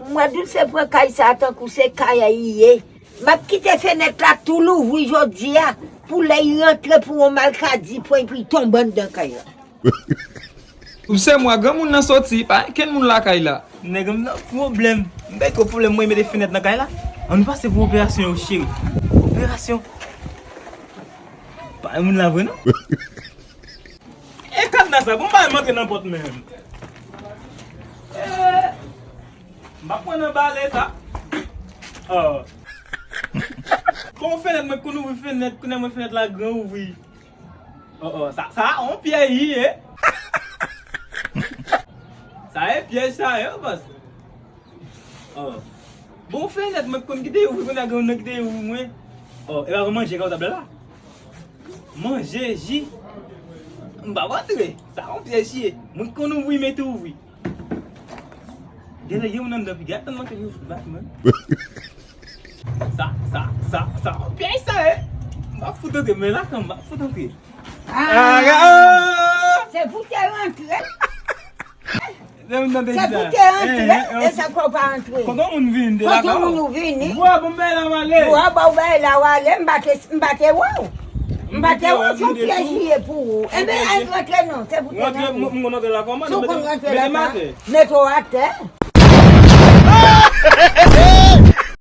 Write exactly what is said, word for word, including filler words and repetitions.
Mwen di w se pran kay sa a tankou se kay a li ye. M ap kite fenèt la tou louvri jodi a pou lè li rantre pou yon malkadi pran epi l tonbe anndan kay la. Ou se mwa granmoun nan soti, pa gen kenn moun lakay la. Nèg m nan pwoblèm. M bay twòp pwoblèm mwen mete fenèt nan kay la. Ann pase pou operasyon yo cheri. Operasyon. Pa gen moun la vre non. E kadna sa, bon pa m antre nan pòt menm. Eh, m pa pran nan bale sa. Oh. Bon fenèt mwen konn ouvri fenèt, kounye mwen fenèt la gran ouvri. Oh, oh, sa, sa, on pyèj li ye. Sa e pyèj sa ye, bòs. Oh. Bon fenèt mwen konn kite ouvri, kounye a gen yon nan kite ouvri mwen. Oh, e pa manje ka w t ap la. Manje, ji. M pa antre. Sa on pyèj ye. Mwen konn ouvri, mete ouvri. Genlè gen moun anndan piga, tann manke vin fout bat mwen. Sa, sa, sa, sa, on pyèj sa ye. M pa fout antre, men lakan m pa fout antre. Ah, se pou te rantre. Se pou te rantre, e sa fè w pa rantre. Kote moun vin, de lakan moun ou vini. Bwa, bon bay la w ale. Bwa, ba w bay la w ale, m pa te, m pa te wè w. M pa te wè w, se yon pyèj li ye pou ou. Enben, al rantre non, se pou te rantre. M konn rantre lakan, mete w atè.